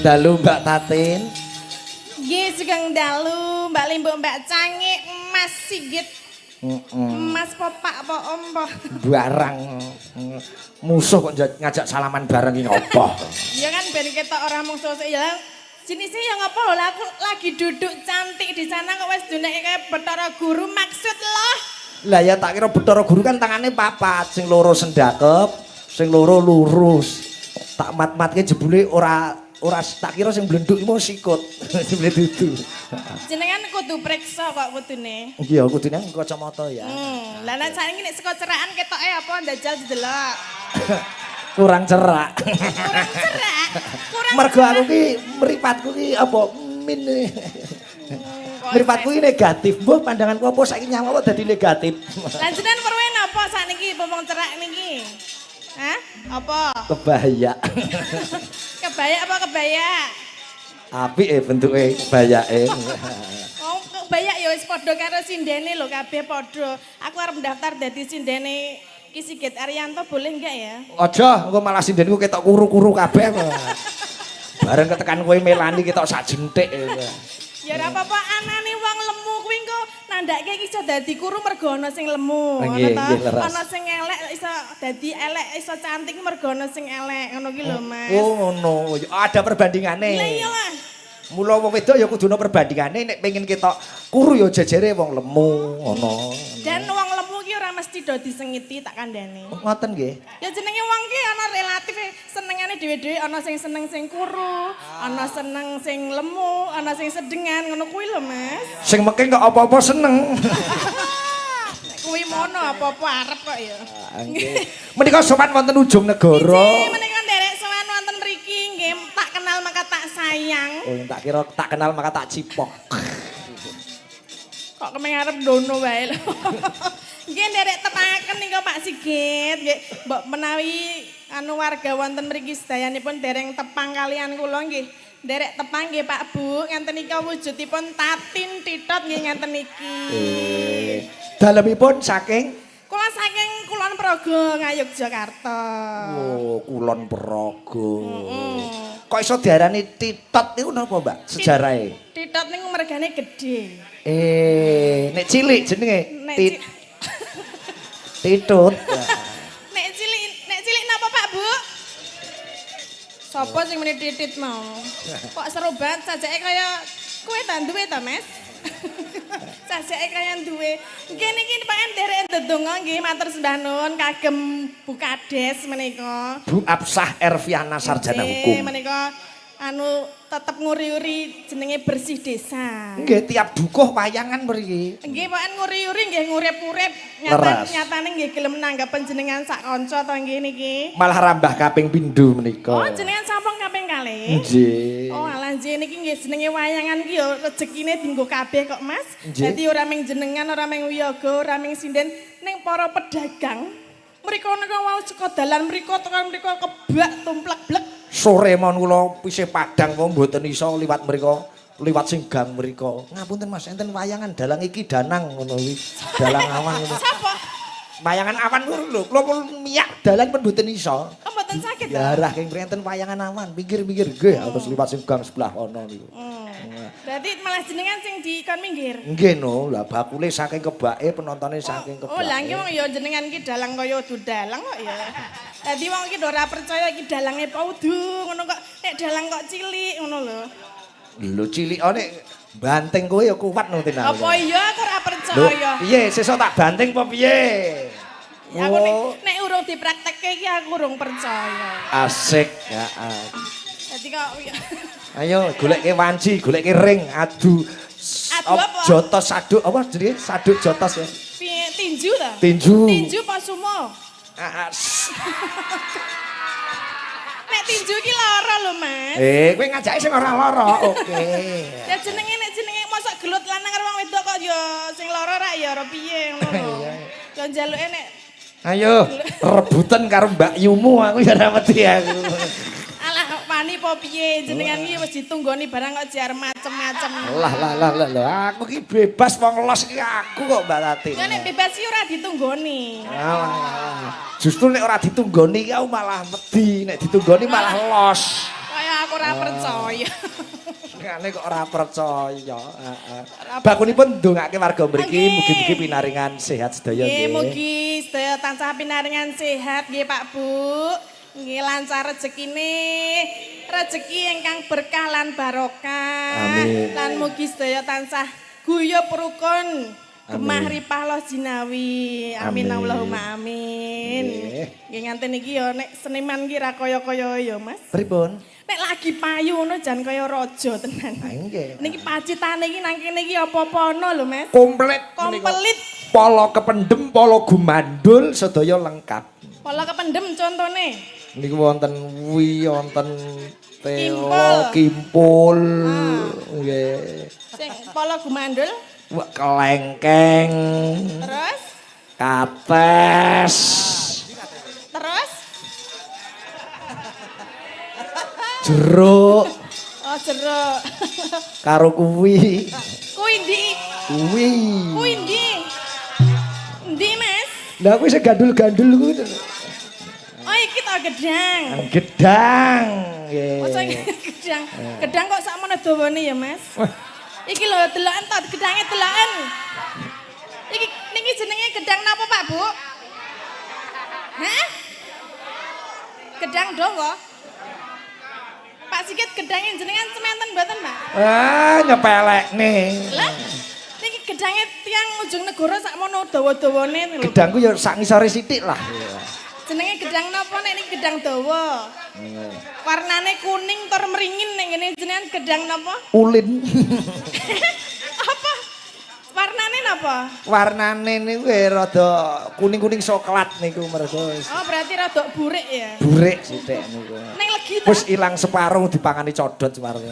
Dalu, Mbak Tatin. Nggih, sugeng dalu, Mbak Limbuk, Mbak Cangik, Mas Sigit. Mas Popak po Om po. Barang musuh kok ngajak salaman bareng iki ngopo? Ya kan ben ketok ora mung sosok ya. Jenisnya ya ngapa lho, aku lagi duduk cantik di sana kok wis duneke kayak Bathara Guru, maksud loh. Lah ya tak kira Bathara Guru kan tangane papat, sing loro sendakep, sing loro lurus. Tak mat-matke jebule ora ora, tak kira sing blenduk iki mau sikut. Jebule dudu. Jenengan kudu preksa kok kudune. Iya, kudune kacamata ya. Lah nek saiki nek saka cerakan ketoke apa, ndajal didelok. Kurang cerak. Kurang cerak. Kurang Mergo aku ki mripatku ki apa min. Kok Mripatku ki negatif. Mbah, pandanganku apa saiki nyawa kok dadi negatif. Lah jenengan perwe napa sakniki pomong cerak niki? Hah? Apa? Kebaya. Kebaya apa kebaya? Apik e bentuke kebayake. Oh, kebaya ya wis padha karo sindene lho, kabeh padha. Aku arep mendaftar dadi sindene Ki Sigit Aryanto, boleh enggak ya? Aja, engko malah sindenku ketok kuru-kuru kabeh. Bareng ketekan kowe Melani ketok sak jentik. Ya ora apa-apa, anane wong lemu kuwi engko nandake iso dadi kuru mergo ana sing lemu, ngono ta? Nggih, leres. Ana sing elek iso dadi elek, iso cantik mergo ana sing elek, ngono ki lho, Mas. Oh, ngono. Ya, ada perbandingane. Lah iyalah. Mula wong wedok ya kudu ana perbandingane, nek pengen ketok kuru ya jejere wong lemu ngono. Dan wong lemu ki ora mesti do disengiti, tak kandhane. Ngoten nggih. Ya jenenge wong ki ana relatif senengane dhewe-dhewe, ana sing seneng sing kuru, ana seneng sing lemu, ana sing sedengan, ngono kuwi lho, Mas. Sing mengking kok apa-apa seneng. Kuwi mono apa-apa arep kok ya. Nggih. Menika sowan wonten Ujung Negara. Nggih, menika nderek sowan wonten mriki nggih, tak kenal maka tak sayang. Oh, tak kira tak kenal maka tak cipok. Kok kemeng arep dono wae lho. Nggih, nderek tepangaken nika, Pak Sigit, nggih mbok menawi anu warga wonten mriki sedayanipun dereng tepang kalian kula nggih. Nderek tepang nggih, Pak, Bu, ngenten nika wujudipun Tatin Titot nggih ngenten iki. Dalemipun saking? Kula saking Kulon Progo, Ngayogyakarta. Oh, Kulon Progo. Kok iso diarani Titot niku napa, Mbak? Sejarahe. Titot niku mergane gedhe. Eh, nek cilik jenenge Nek Tit Titut. Nek cilik napa, Pak, Bu? Sopo sing muni titit mau? Kok seru banget sajake, kaya kowe ta duwe ta, Mas? Sajake kaya duwe. Nggih, niki Pak nderek ndedonga nggih, matur sembah nuwun kagem Bu Kades menika. Bu Absah Erviana, sarjana Nggih, hukum. Menika anu tetep nguri-uri jenenge bersih desa. Nggih, tiap dukuh wayangan mriki. Nggih, pokoke nguri-uri nggih ngurip-urip. Nyata Leres. Nyatane nggih gelem nanggap panjenengan sak kanca to nggih niki. Malah rambah kaping pindho menika. Oh, jenengan sampun kaping kalih. Nggih. Oh, alah nggih, niki nggih jenenge wayangan ki ya rezekine dienggo kabeh kok, Mas. Nggih. Dadi ora mung jenengan, ora mung wiyaga, ora mung sinden, ning para pedagang. Mriko nika wau saka dalan mriko tekan mriko kebak tumplek blek. Sore mon kula isih padang kok mboten iso liwat mriko, liwat sing gang mriko. "Ngapunten, Mas, enten wayangan dalang iki danang," ngono kuwi. Dalang awan ngono. Sapa? Wayangan awan kuwi lho, kula pun miyak dalan pun mboten iso. Oh, mboten saged to? Ya arah keng enten wayangan awan, pinggir-pinggir nggih, terus liwat sing gang sebelah kono niku. Berarti malah jenengan sing dikon minggir. Nggih no, lah bakule saking kebake, penontone saking kebake. Oh, lah nggih, wong ya jenengan ki dalang kaya udu dalang kok ya. Dadi wong iki ora percaya iki dalange apa udu ngono kok, nek dalang kok cilik ngono lho. Lho, cilik nek banting kowe ya kuat no Tin. Apa iya aku ora Lho, percaya. piye sesuk tak banting apa piye? Ya aku nek, Oh, nek urung dipraktekke iki aku urung percaya. Asik ya. Dadi kok Ayo golekke wanci, golekke ring, adu. Adu apa? Jotos saduk apa jenenge? Saduk jotos ya. Piye, tinju ta? Tinju. Tinju apa sumo? Ah, ah, Nek tinju ki lara lho, Mas. Eh, kowe ngajake sing ora lara. Oke. Ya jenenge nek jenenge mosok gelut lanang karo wong wedok kok ya sing lara rak ya ora piye ngono lho. Ya njaluke nek Ayo, rebutan karo Mbak Yumu aku ya ora wedi aku. Alah, wani apa piye, jenengan iki wis ditunggoni barang kok jar macem-macem. Lah lah lah lah lah, aku ki bebas wong los ki aku kok, Mbak Tatin. Ya nek bebas sih ora ditunggoni. Alah, alah. Justru nek ora ditunggoni ki aku malah wedi, nek ditunggoni malah los. Kaya aku ora percaya. Senengane kok ora percaya. Heeh. Bakunipun ndongake warga mriki mugi-mugi pinaringan sehat sedaya Nggih, nggih. mugi sedaya tansah pinaringan sehat nggih, Pak, Bu. Nggih, lancar rezekine. Rezeki ingkang berkah lan barokah. Amin. Lan mugi sedaya tansah guyub rukun. Gemah Amin. ripah loh jinawi. Amin Amin. Allahumma amin. Nggih. Nggih, nganten iki ya nek seniman ki ra kaya-kaya ya, Mas. Pripun? Nek lagi payu ngono jan kaya raja tenan. Ah, nggih. Niki pacitane iki nang kene iki apa-apa ana lho, Mas. Komplit menika. Komplit. Polo kependem, polo gumandul sedaya lengkap. Polo kependem contone. Niku wonten wi, wonten telo, Kimpul. Kimpul. Ah. Nggih. Sing polo gumandul. Wah, kelengkeng, Terus kates, terus jeruk, oh, jeruk. Karo kuwi. Kuwi ndi? Kuwi. Kuwi ndi? Ndi, Mas? Lah, kuwi sing gandul-gandul kuwi. Oh, iki to gedang. Gedang. Nggih. Masa iki gedang. Gedang kok sakmono dawane ya, Mas? Wah. Iki lho, deloken to gedange, deloken. Iki niki jenenge gedang napa, Pak, Bu? Hah? Gedang dawa? Pak Sigit, gedange jenengan sementen mboten, Pak? Ah, nyepelekne. Lah, niki gedange tiyang ujung negara sakmono dawa-dawane lho. Gedangku ya sak ngisore sithik lah. Jenenge gedang napa nek niki gedang dawa? Warnane kuning tur meringin nek ngene jenengan gedang napa? Ulin. Apa? Warnane napa? Warnane niku rada kuning-kuning coklat niku mergo wis Oh, berarti rada burik ya. Burik sithik niku. Ning legi ta? Wis ilang separuh dipangani codot separuh.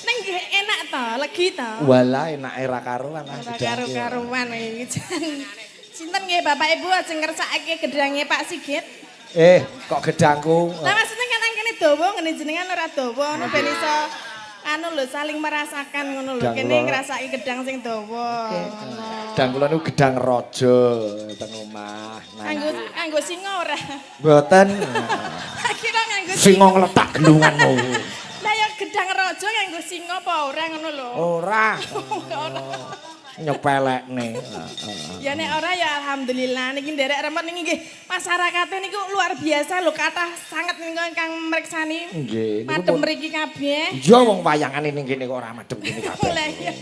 Ning nggih enak ta, legi ta? Walah, enake ra karuan ah Ora gedangke. karu-karuan iki jan. Sinten nggih, Bapak Ibu, ajeng ngersakake gedange Pak Sigit? Eh, kok gedangku? Lah, maksudnya kan nang kene dawa, ngene jenengan ora dawa ngono ben iso anu lho, saling merasakan ngono lho. Gedang Kene kula. ngrasake gedang sing dawa. Ngono. Gedang kula niku gedang raja teng omah. Nah, Nganggo nganggo singa ora? Mboten. Tak kira nganggo Singa ngletak gelunganmu. Lah ya gedang raja nganggo singa apa ora ngono lho. Ora. Ora. Nyepelekne. Ya nek ora ya alhamdulillah, niki nderek remen niki nggih masyarakate niku luar biasa lho, kathah sanget niku ingkang mriksani. Nggih, niku Madhep mriki kabeh. Iya, wong wayangane ning kene kok ora madhep kene kabeh. Lah iya.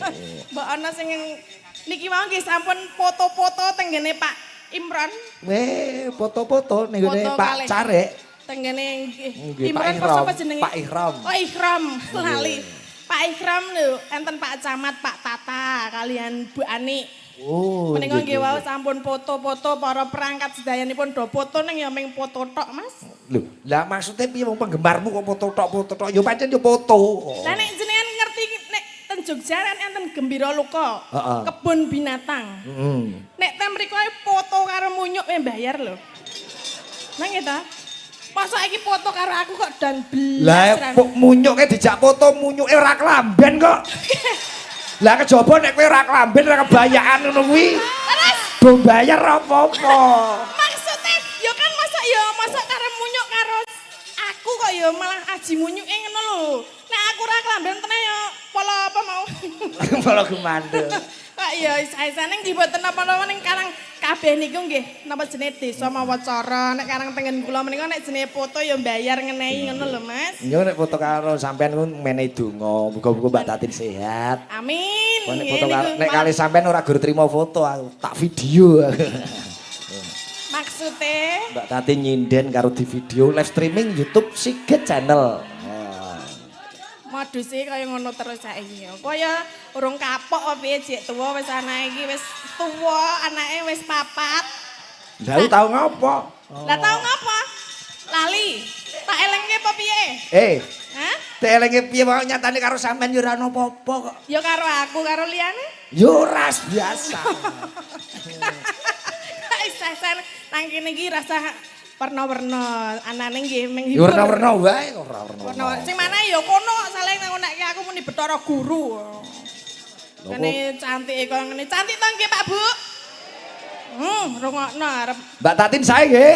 Mbok ana sing niki mau nggih sampun foto-foto tenggene Pak Imron. Weh, foto-foto ning gone Foto Pak kalih. Carik. Tenggene nggih. Nggih, Pak Imron apa Ihram. sapa jenenge? Pak Ihram. Oh, Ihram, lali. Pak Ihram lho, enten Pak Camat, Pak Tata kalian Bu Ani. Oh, Menika nggih wau nggih. sampun foto-foto para perangkat sedayanipun do foto, ning ya ming foto tok, Mas. Lho, lah maksudnya piye, wong penggemarmu kok foto tok foto tok? Ya pancen ya foto. Lah nek jenengan ngerti, nek ten Jogja kan enten Gembira Loka, kebun binatang. Nek ten mriku ae foto karo munyuk wae bayar lho. Nang nggih ta? Masa iki foto karo aku kok dan Lah belas. kok munyuke dijak foto, munyuke ora kelamben kok. Lah kejaba nek kowe ora kelamben, ora kebayaan ngono kuwi. Terus Do bayar apa-apa. Maksudnya ya kan masa ya masa karo munyuk karo aku kok ya malah aji munyuke ngono lho. Nek aku ora kelamben tenan ya pola apa mau. Malah gumandul. Kok ya isa-isane nggih mboten napa-napa, ning karang kabeh niku nggih napa jenenge desa mawa cara, nek karang tengen kula menika nek jenenge foto ya bayar ngenehi ngono lho, Mas. Yo nek foto karo sampean ku menehi donga, muga-muga Mbak Tatin sehat. Amin. Kok nek Nggih, foto karo niku nek kali sampean ora gur trimo foto aku, tak video. Maksude Mbak Tatin nyinden karo di video live streaming YouTube Sigit Channel. Nah. Moduse kaya ngono terus saiki. Kaya urung kapok apa piye, jek tuwa wis anake iki wis tuwa, anake wis papat. Lah, lu tau ngopo? Lah, tau ngapa? Lali. Tak elengke apa piye? Eh, Hah? elenge piye wae, nyatane karo sampean yo ora ono apa-apa kok. Ya karo aku, karo liyane. Yo ora biasa. Isa-isan nang kene iki rasa warna-warna anane nggih Yo menghibur. warna-warna wae kok ora warna. Warna sing mana ya kono kok saling nang aku muni Bathara Guru. Lho, Kene cantik kaya ngene. Cantik to nggih, Pak, Bu? Rungokno arep Mbak Tatin sae nggih?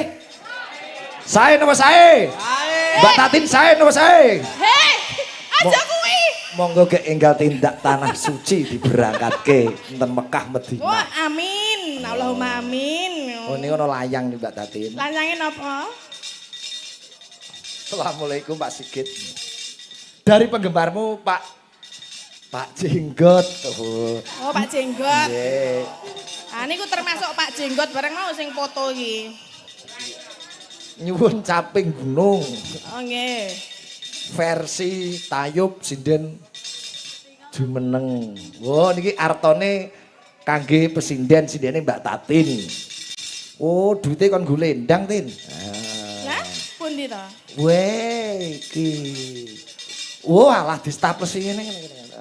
Sae napa sae? Sae. Mbak Tatin sae napa sae? Hei, aja kuwi. Monggo ge enggal tindak tanah suci diberangkatke enten Mekah Madinah. Wah, amin. Allahumma amin. Oh, ini ono layang nih, Mbak Tatin. Layange napa? Assalamualaikum, Pak Sigit. Dari penggemarmu, Pak Pak Jenggot. Oh. Oh, Pak Jenggot. Nggih. Ah, niku termasuk Pak Jenggot bareng mau sing foto iki. Nyuwun Caping Gunung Oh, nggih. Versi tayub sinden jumeneng. Wah, niki artone kangge pesinden, sindene Mbak Tatin. Oh, duite kon nggo lendang, Tin. Ah. Lah, pundi to? Weh, iki. Wah, alah distaples ngene ngene ngene.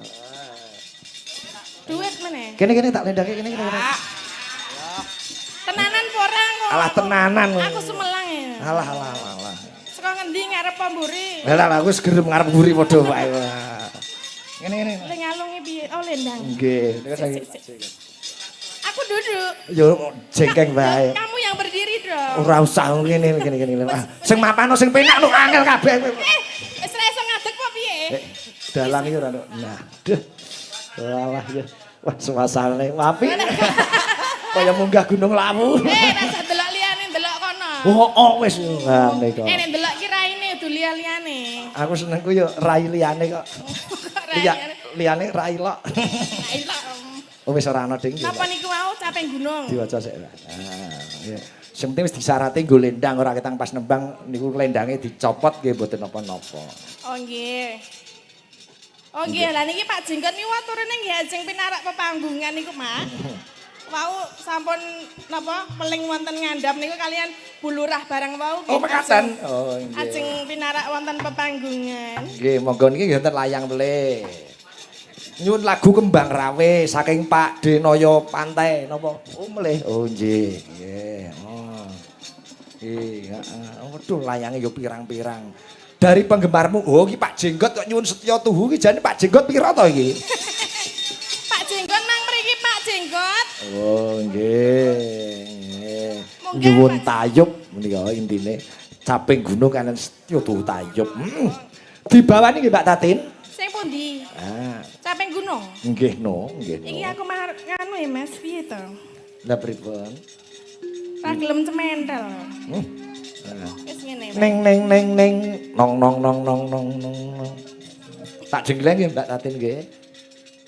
Duit meneh. Kene kene tak lendangke kene kene. Kene. Tenanan apa ora kok? Alah, tenanan. Aku sumelang ya. Alah alah alah alah. Saka ngendi, ngarep apa mburi? Lah lah, aku wis gerem ngarep mburi padha wae. Ngene ngene. Le ngalunge piye? Oh, lendang. Nggih, niku Sik, saking. Sik, sik. Aku duduk. Yo jengkeng wae. Kamu yang berdiri dong. Ora usah ngene ngene ngene. Ah, sing mapano sing penak lho, angel kabeh. Eh, wis ora iso ngadeg apa piye? Eh, dalang iki ora ono. Nah, duh. Walah ya. Wah, suasane apik. Kaya munggah Gunung Lawu. Eh, rasa delok liyane, delok kono. Oh, wis ngene kok. Eh, nek delok ki raine udu liya-liyane. Aku senengku yo rai liyane kok. Kok rai Liya liyane? Liyane rai lok. Rai lok. Oh, wis ora ana ding. Napa niku wau Caping Gunung? Diwaca sik. Ah, iya. Sing penting wis disarati nggo lendang, ora ketang pas nembang niku lendange dicopot nggih mboten napa-napa. Oh, nggih. Oh, nggih, lah niki Pak Jenggot niku aturane nggih ajeng pinarak pepanggungan niku, Mak. Wau sampun napa peling wonten ngandhap niku kalian Bu Lurah barang wau Oh, nggih, mekaten. Oh, nggih. Ajeng pinarak wonten pepanggungan. Nggih, monggo niki nggih wonten layang melih. Nyuwun lagu Kembang Rawe saking Pak Denoyo Pantai napa? Oh, melih. Oh, nggih. Nggih. Oh. Nggih, heeh. Waduh, layange yo pirang-pirang. Dari penggemarmu, oh, iki Pak Jenggot kok nyuwun Setya Tuhu iki jane Pak Jenggot pira to iki? Pak Jenggot nang mriki, Pak Jenggot. Oh, nggih. Nggih. Monggo, Nyuwun Pak. tayub menika intine. Caping Gunung kalian Setya Tuhu tayub. Dibawani nggih, Mbak Tatin? Sing pundi? Ah, Caping Gunung. Nggih no, nggih no. Iki aku mah nganu ya, Mas, piye to? Lah, pripun? Ra gelem cementel. Nah. Wis ngene wae. Neng neng neng neng nong nong nong nong nong nong nong. Tak jenggleng nggih, Mbak Tatin, nggih.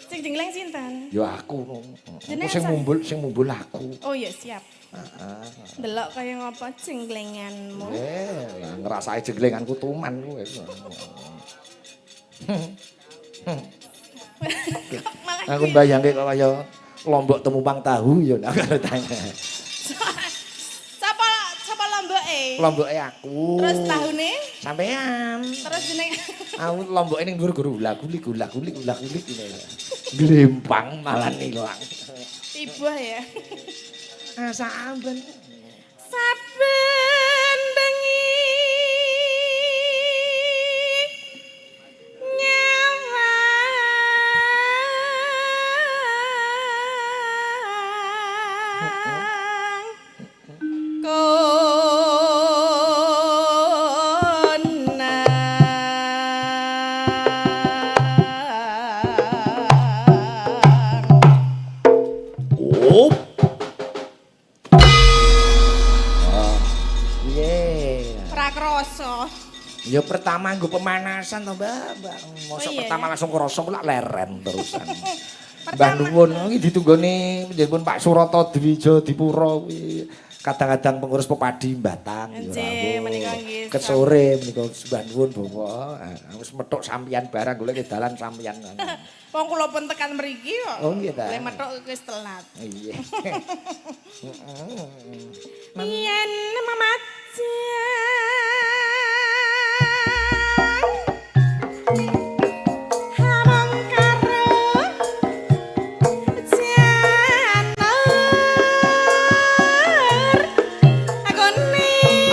Sing jengleng sinten? Ya aku no. Aku Jenengan sing mumbul, sing mumbul aku. Oh iya, siap. Heeh. Delok kaya ngopo jenglenganmu. Eh, lah ngrasake jenglenganku tuman kowe. Malah Aku mbayangke kok kaya lombok temupang tahu ya nak tanya. Sapa sapa lomboke? Lomboke aku. Terus tahune? Sampean. Terus jeneng Aku lomboke ning dhuwur guru gula-guli gula-guli gula-guli ngene. Glempang malah ilang. Tiba ya. Ah, saben. Saben bengi nyawang konang. Oh. Oh. Piye? Ora krasa. Ya pertama nggo pemanasan to, Mbak. Mbak. Mosok Oh, iya, pertama ya. langsung krasa lak leren terusan. Mbah Pertama. nuwun iki ditunggone panjenengan Pak Surata Dwija Dipura kuwi. Kadang-kadang pengurus Pepadi Batang ya Nggih, rawuh. menika nggih. Ket sore menika sembah nuwun, Bapak. Ah, wis methuk sampeyan barang golek dalan sampeyan. Wong kula pun tekan mriki kok. Oh, nggih ta. Le methuk wis telat. Iya. Yen memajang hamong karo janur kuning.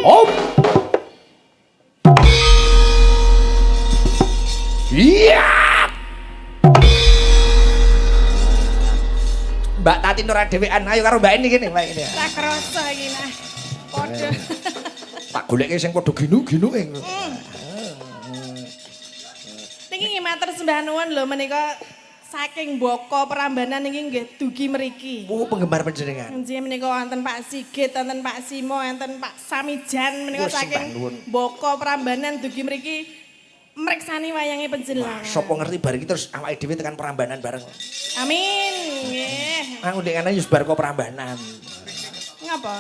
Om. Iya. Mbak Tatin ora dhewean. Ayo karo Mbak ini kene, Mbak ini. Ora krasa iki nah. Padha. Tak goleke sing padha ginu-ginuke. Niki nggih matur sembah nuwun lho menika saking Boko Prambanan niki nggih dugi mriki. Oh, penggemar panjenengan. Nggih menika wonten Pak Sigit, wonten Pak Simo, wonten Pak Samijan menika Wah, sembah saking nuwun. Boko Prambanan dugi mriki mriksani wayange panjenengan. Sapa ngerti bar iki terus awake dhewe tekan Prambanan bareng. Amin. Nggih. Aku ndek ngene yo bar kok Prambanan. Ngapa?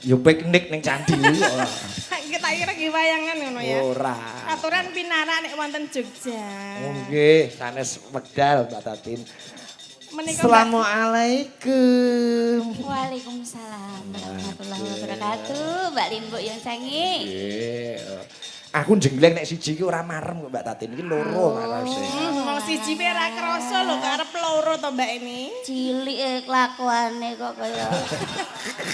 Yo piknik ning candi ora. Kita kira nggih wayangan ngono ya. Ora. Aturan pinarak nek wonten Jogja. Oh, nggih, sanes wekdal Mbak Tatin. Menika Mbak- Assalamualaikum. Waalaikumsalam warahmatullahi wabarakatuh. Mbak Limbuk yang sangi. Nggih. Aku jenggleng nek siji iki ora marem kok Mbak Tatin, iki loro haruse. Wong siji pe ora krasa lho karep loro to Mbak ini. Cilik kelakuane kok kaya.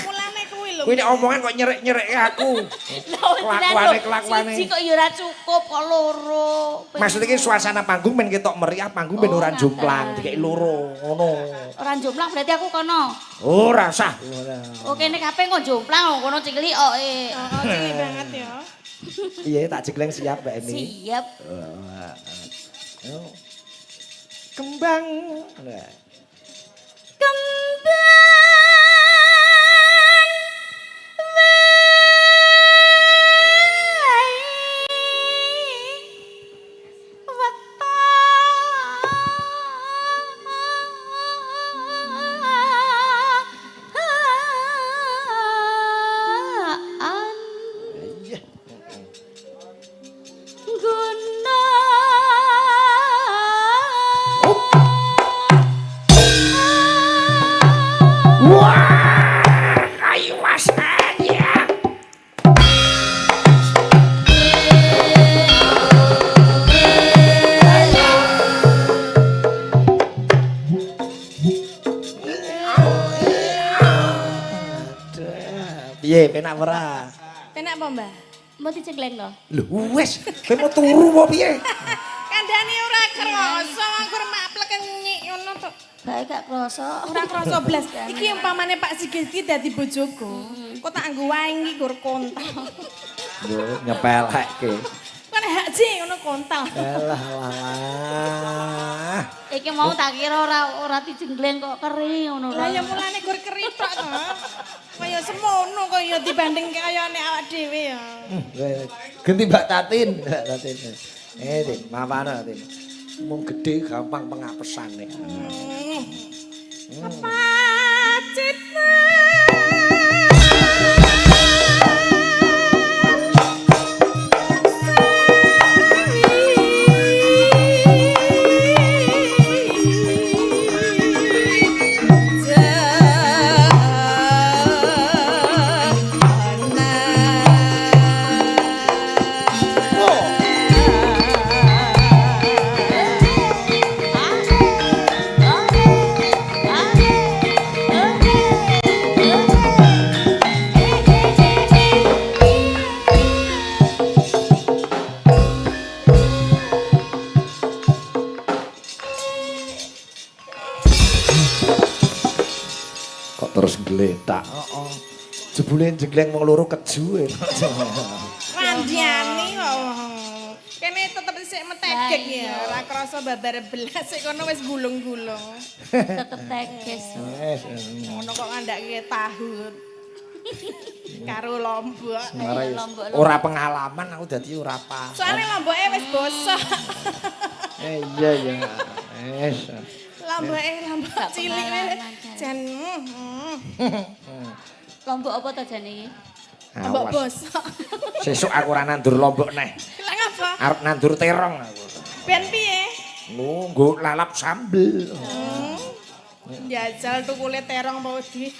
Mulane kuwi lho. Kuwi nek omongan kok nyerek-nyerekke aku. Kelakuane kelakuane. Siji kok ya ora cukup kok loro. Maksudnya iki suasana panggung men ketok meriah, panggung ben Oh, ora jomplang, ngaten. dikeki loro ngono. Ora jomplang berarti aku kono. Ora sah. Oke nek kabeh kok jomplang kono cilik kok. Oh, cilik banget ya. Iya, tak jegleng siap Mbak Eni. Siap. Oh. Kembang. Nah. Kembang wae wetan Iya. guna. Wah, ayo wasan ya. Piye penak ora? Penak apa Mbak? Mau dicegleng lho. Lho wis, kowe mau turu apa piye? Kandhane ora krasa anggur maplek nyik ngono to. Bae gak krasa. Ora krasa blas. Iki umpamane Pak Sigit iki dadi bojoku. Kok tak anggo wae iki gur kontal. Lho nyepelekke. Kan hak ji ngono kontal. Alah alah. Iki mau tak kira ora ora dijengleng kok keri ngono Lah ya mulane gur keri tok to. Kaya semono kaya dibanding kaya nek awak dhewe ya. Ganti Mbak Tatin, Mbak Tatin. Eh, Tin, maafana Tin. Mung gedhe gampang pengapesane. Pacit. Kok terus gletak. Heeh. Jebule jengleng wong loro keju. Randiani kok. Kene tetep isih metegek ya, ora krasa babar belas sik kono wis gulung-gulung. Tetep teges. Yes. Ngono kok ngandhake tahu. Karo lombok. Lombok-lombok. Ora pengalaman aku dadi ora paham. Soale lomboke wis bosok. Eh iya ya. Wes. Lomboke lombok Gak cilik pengalaman, Jan. jan. Lombok apa to jane iki? Lombok Awas. bosok. Sesuk aku ora nandur lombok neh. Lah ngapa? Arep nandur terong aku. Ben piye? Lho, nggo lalap sambel. Jajal tukule terong apa wedi.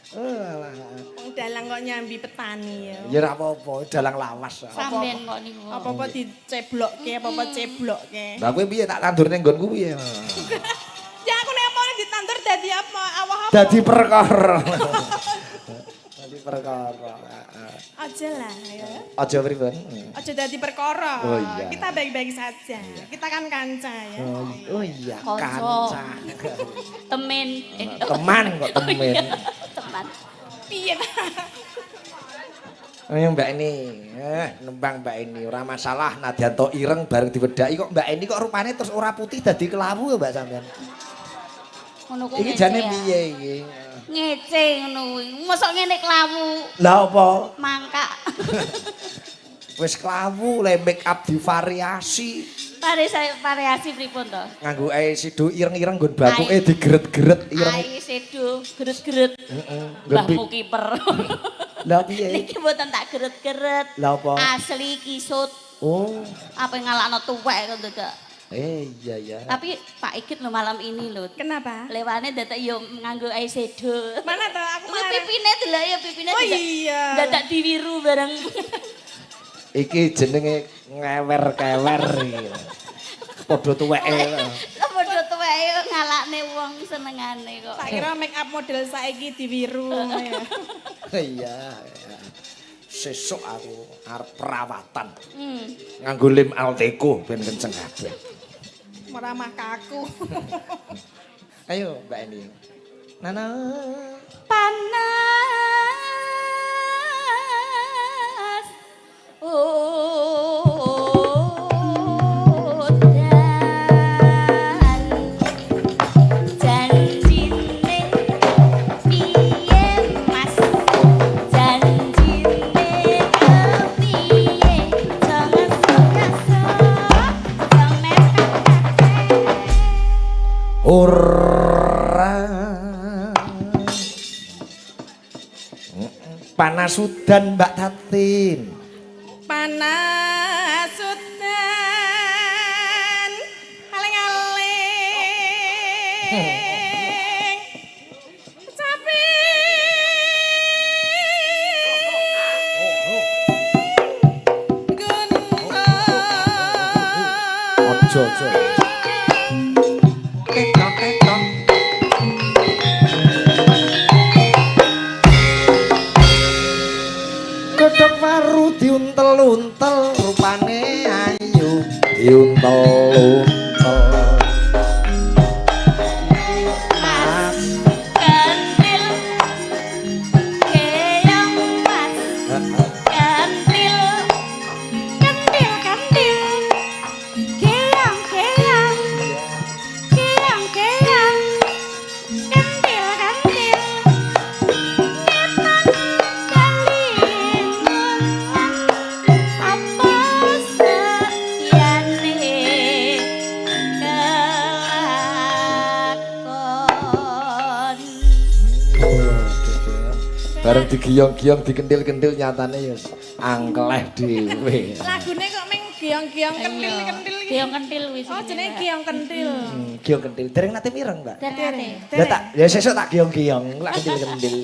Eh, alah. Wong dalang kok nyambi petani ya. Ya ora apa-apa, dalang lawas. Sampean kok niku. Apa-apa diceblokke, apa-apa ceblokke. Lah kowe piye tak tandur ning nggonku piye? Ya aku nek apa ditandur dadi apa? Awah apa? Dadi perkara. Dadi perkara. Heeh. Aja lah ya. Aja pripun? Aja dadi perkara. Oh, iya. Kita baik-baik saja. Kita kan kanca ya. Oh, iya, Kanca. kanca. Temen. Teman kok temen. Oh, iya. Teman. Piye ta? Ayo Mbak ini, nembang Mbak ini ora masalah nadyan to ireng bareng diwedhaki kok Mbak ini kok rupane terus ora putih dadi kelawu ya Mbak sampean. Ngono ku Iki ngece jane ya. piye iki? Ngece ngono kuwi. Mosok ngene kelawu Lah apa? mangkak. Wis kelawu le make up divariasi. Variasi pripun to? Nganggo eyeshadow ireng-ireng nggon bathuke Ai. digeret-geret ireng. Eyeshadow geret-geret. Heeh. Nggon Mbahmu kiper. Lah piye? Niki mboten tak geret-geret. Lah apa? Asli kisut. Oh. Apa ngalakno tuwek kok dadak. Iya ya. Tapi Pak Igit lho malam ini lho. Kenapa? Lewane dadak yo nganggo eyeshadow. Mana toh? Aku Kuwi malah. pipine delok ya pipine Oh dadak- iya. Dadak diwiru bareng. Iki jenenge ngewer-kewer iki. Padha tuweke. Lah padha tuweke ngalakne wong senengane kok. Tak kira make up model saiki diwiru ngono ya. Iya. Iya. Sesuk aku arep perawatan. Nganggo lem Alteco ben kenceng kabeh. Meramah kaku. Ayo Mbak Eni. Nana. Panas udan janjine piye Mas, janjine kepiye, jangan sok-sok mepet. Ora. Panas udan Mbak Tatin. Panas udan aling-aling. Capi. Gunung. Aja aja. Tetok tetok. Godhong waru diuntel-untel rupane ayu diuntel-untel. Mas kentil keong, Mas kentil kentil kentil keong keong keong keong kentil kentil ngetan kalingan apa seyane kelakon. Bareng digiyong-giyong dikendil-kendil nyatane ya angkleh dhewe. Lagune kok meng geong-geong kentil-kentil iki. Geong kentil wis. Oh, jenenge geong kentil. Giyong kendil. Dereng nate mireng, Mbak. Dereng. Ya tak, ya sesuk tak giyong-giyong, lak kendil-kendil.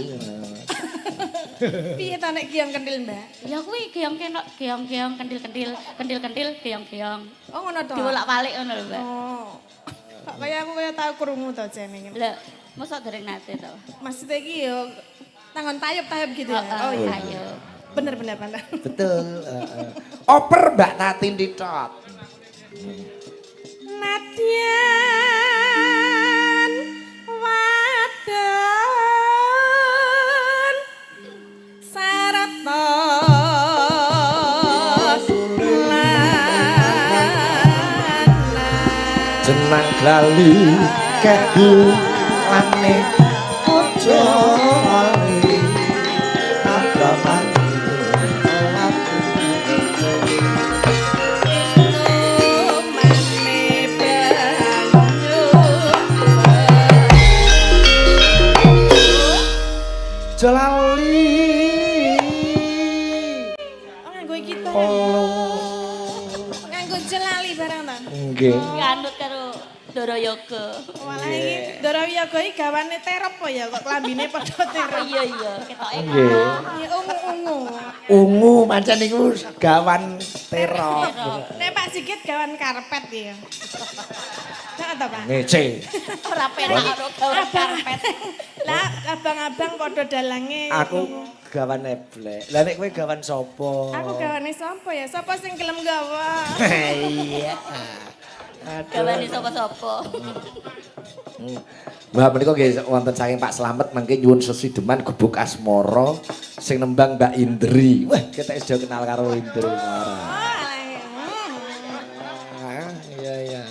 Piye ta nek geong kentil, Mbak? Ya kuwi geong kenok, geong-geong kendil-kendil, kendil-kendil geong-geong. Oh, ngono to. Diwolak-walik ngono lho, Mbak. Oh. Kok kaya aku kaya tau krungu to jane ngene. Lah, mosok dereng nate to? Maksudnya iki yo tangan tayub-tayub gitu ya. Heeh, Oh iya. ayo. Bener bener bener. Betul, heeh. Oper Mbak Tatin ditot. Nadyan wadon sarata lanang. Jenang glali kegulane aja lali agamane. Lumane banyu. Aja lali. Oh, nganggo iki to. Oh. Nganggo jelali barang ta. Nggih. Kanut karo Ndoro Yoga. Walah iki Ndara Wiyaga iki gawane terop apa ya kok klambine padha terop. Iya iya, ketoke Nggih. Ya ungu-ungu. Ungu pancen niku gawan terop. Nek Pak Sigit gawan karpet ya. Nah, ta, Pak? Ngece. Ora penak karo gawan karpet. Lah, abang-abang padha dalange. Aku gawan eblek. Lah nek kowe gawan sapa? Aku gawane sapa ya? Sapa sing gelem gawa? Iya. Aduh. Gawane sapa-sapa. Mbak menika nggih wonten saking Pak Slamet mangke nyuwun sesideman Gubuk Asmara sing nembang Mbak Indri. Wah, kita wis do kenal karo Indri ora. Oh, alah. Ah, iya.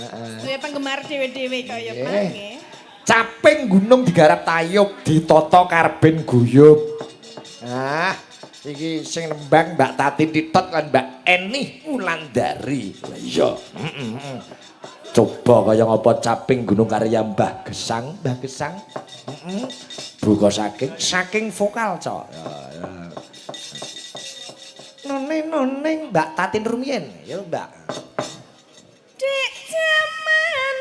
Duwe penggemar dhewe-dhewe kaya Pak nggih. Caping gunung digarap tayub, ditata karben guyub. Ah, iki sing nembang Mbak Tati Titot lan Mbak Eni Wulandari. Lah iya. Heeh. Coba kaya ngapa Caping Gunung karya Mbah Gesang, Mbah Gesang. Heeh. Buka saking saking vokal, Cok. Ya, ya. Noneng noneng Mbak Tatin rumiyin. Ya, Mbak. Dek jaman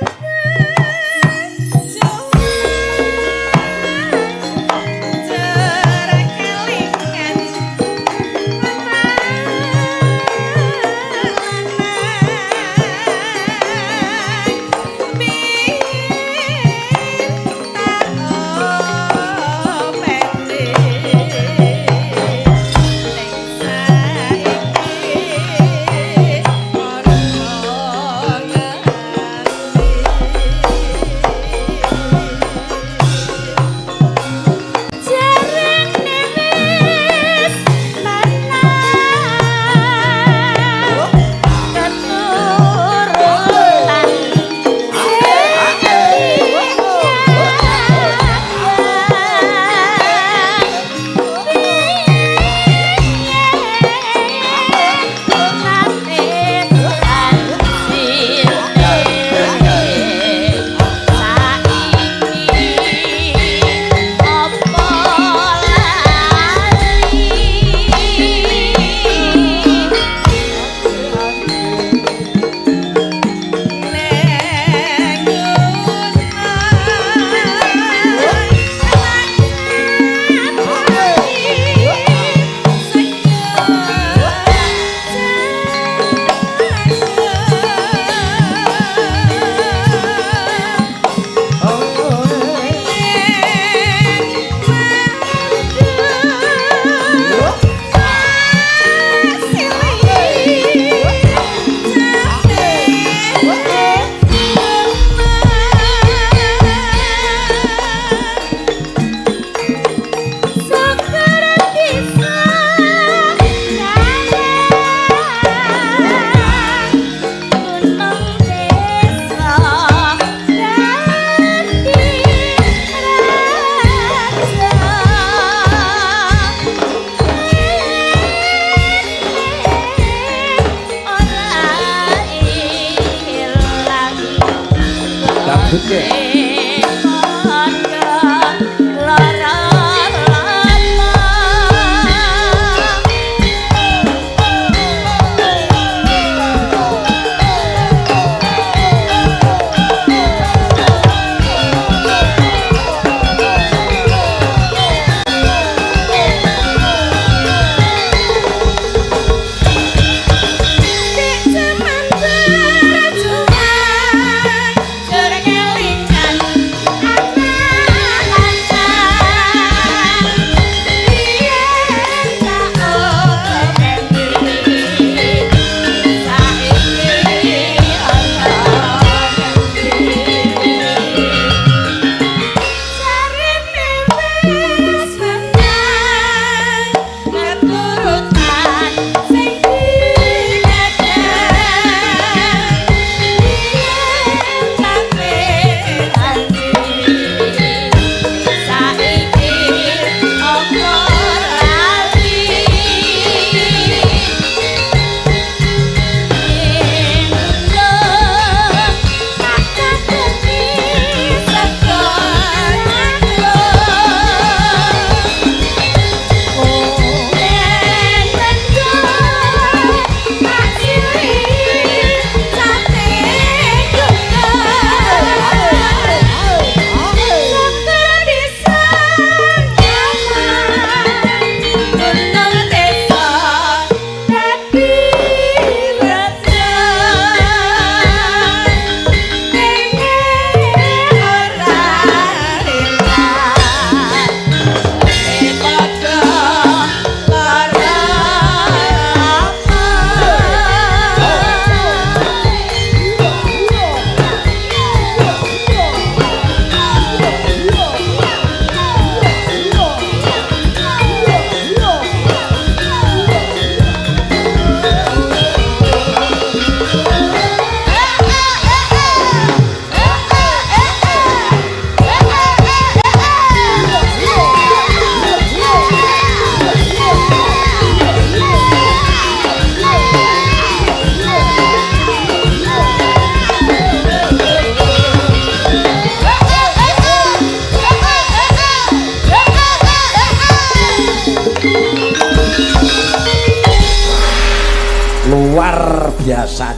Jarene wis menang keturunan. Dangdut ya. Jaman berjuang, jare kelingan. biasa.